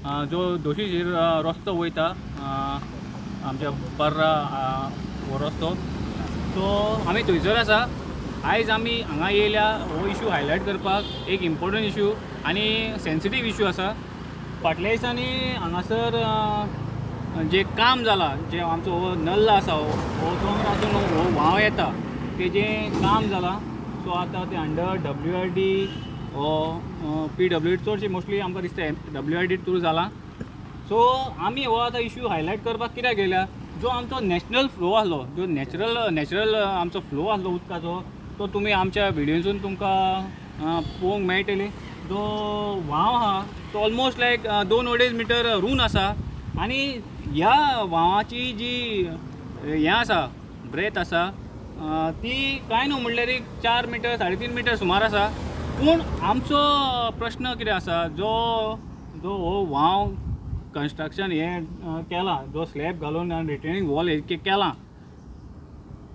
जो दोशी रस्तो वयता आमच्या पर्रा हो रस्तो, सो आमी थंयसर आसा. आयज आमी हांगा येयल्या हो इशू हायलायट करपाक, एक इम्पोर्टंट इशू आनी सेन्सिटीव इशू आसा. फाटल्या दिसांनी हांगासर जे काम जालां, जे आमचो हो नल्ला आसा हो दोंगरातून हो व्हांव येता तेजें काम जालां. सो आतां ते अंडर WRD हो PWD चडशे मोस्टली आमकां दिसता WRD through जालां. सो आमी हो आतां इशू हायलायट करपाक कित्याक गेल्या, जो आमचो नॅचरल फ्लो आसलो, जो नॅचरल आमचो फ्लो आसलो उदकाचो, तो तुमी आमच्या व्हिडियोसून तुमकां पळोवंक मेळटली. जो व्हांव आहा तो ऑलमोस्ट लायक 2-2.5 मिटर रूंद आसा आनी ह्या व्हांवाची जी हें आसा ब्रेथ आसा ती कांय न्हू म्हणल्यार एक 4 मिटर 3.5 मिटर सुमार आसा. पूण आमचो प्रश्न कितें आसा, जो जो हो व्हांव कन्स्ट्रक्शन हें केलां, जो स्लॅब घालून आनी रिटेनिंग वॉल हें केलां,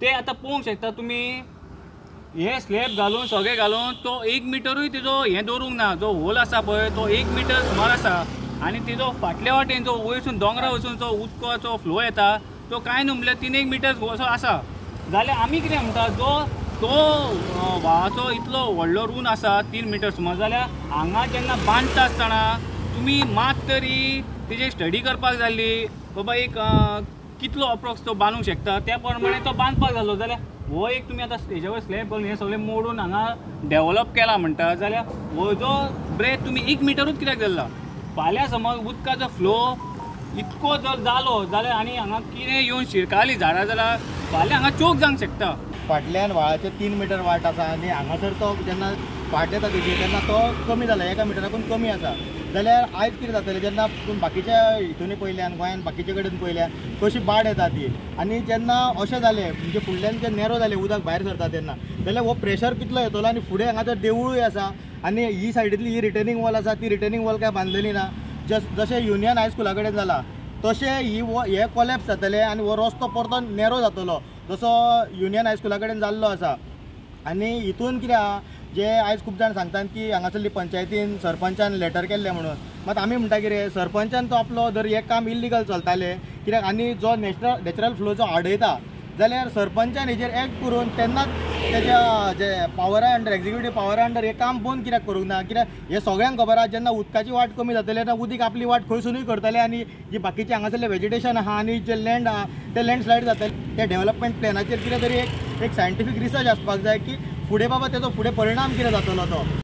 तें आतां पळोवंक शकता तुमी. हे स्लॅब घालून सगळें घालून तो 1 मिटरूय तेजो हें दवरूंक ना. जो होल आसा पळय तो 1 मिटर सुमार आसा आनी तेजो फाटल्या वाटेन जो वयरसून दोंगरा वयरसून जो उदकाचो फ्लो येता तो कांय न्हू म्हणल्यार 3-1 मिटर असो आसा. जाल्यार आमी कितें म्हणटा, जो तो व्हांवाचो इतलो व्हडलो रूंद आसा 3 मिटर सुमार, जाल्यार हांगा जेन्ना बांदता आसतना तुमी मात तरी तेजेर स्टडी करपाक जाल्ली, बाबा एक कितलो अप्रोक्स तो बांदूंक शकता त्या प्रमाणे तो बांदपाक जालो. जाल्यार हो एक तुमी आतां हेज्या वयर स्लॅब घालून हें सगळें मोडून हांगा डेवलप केला म्हणटा, जाल्यार हो जो ब्रेथ तुमी 1 मिटरूच कित्याक धरला. फाल्यां समज उदकाचो फ्लो इतको जर जालो जाल्यार आनी हांगा कितें येवन शिरकाली झाडां जाल्यार फाल्यां हांगा चोक जावंक शकता. फाटल्यान व्हाळाचे 3 मिटर वाट आसा आनी हांगासर तो जेन्ना फाट येता तेजी तेन्ना तो कमी जाला, 1 मिटराकून कमी आसा. जाल्यार आयज कितें जातलें, जेन्ना बाकीच्या हितून पळयल्यान गोंयान बाकीचे कडेन पळयल्यान कशी बाड येता ती, आनी जेन्ना अशें जालें म्हणजे फुडल्यान जे नॅरो जालें उदक भायर सरता तेन्ना, जाल्यार हो प्रेशर कितलो येतलो. आनी फुडें हांगा तर देवूळूय आसा आनी ही सायडींतली ही रिटर्निंग वॉल आसा, ती रिटर्निंग वॉल काय बांदलेली ना. जशें युनियन हायस्कुला कडेन जाला तशें ही हे कोलॅप्स जातलें आनी हो रस्तो परतो नॅरो जातलो जसो युनियन हायस्कुला कडेन जाल्लो आसा. आनी हितून कितें आहा, जे आयज खूब जाण सांगतात की हांगासरली पंचायतीन सरपंचान लेटर केल्लें म्हणून, मात आमी म्हणटा कितें, सरपंचान तो आपलो जर हें काम इल्लिगल चलतालें कित्याक, आनी जो नॅचरल फ्लो जो आडयता जाल्यार सरपंचान हेजेर एक्ट करून तेन्नाच तेज्या जे पावरा अंडर एक्झिक्युटीव पावरा अंडर हें काम बंद कित्याक करूंक ना. कित्याक हें सगळ्यांक खबर आहा, जेन्ना उदकाची वाट कमी जातली तेन्ना उदीक आपली वाट खंयसुनूय करतले आनी जी बाकीचे हांगासरलें वेजिटेशन आहा आनी जे लँड आहा ते लँडस्लायड जातले. त्या डेवलपमेंट प्लॅनाचेर कितें तरी एक सायंटिफीक रिसर्च आसपाक जाय की फुडें बाबा तेजो फुडें परिणाम कितें जातलो तो.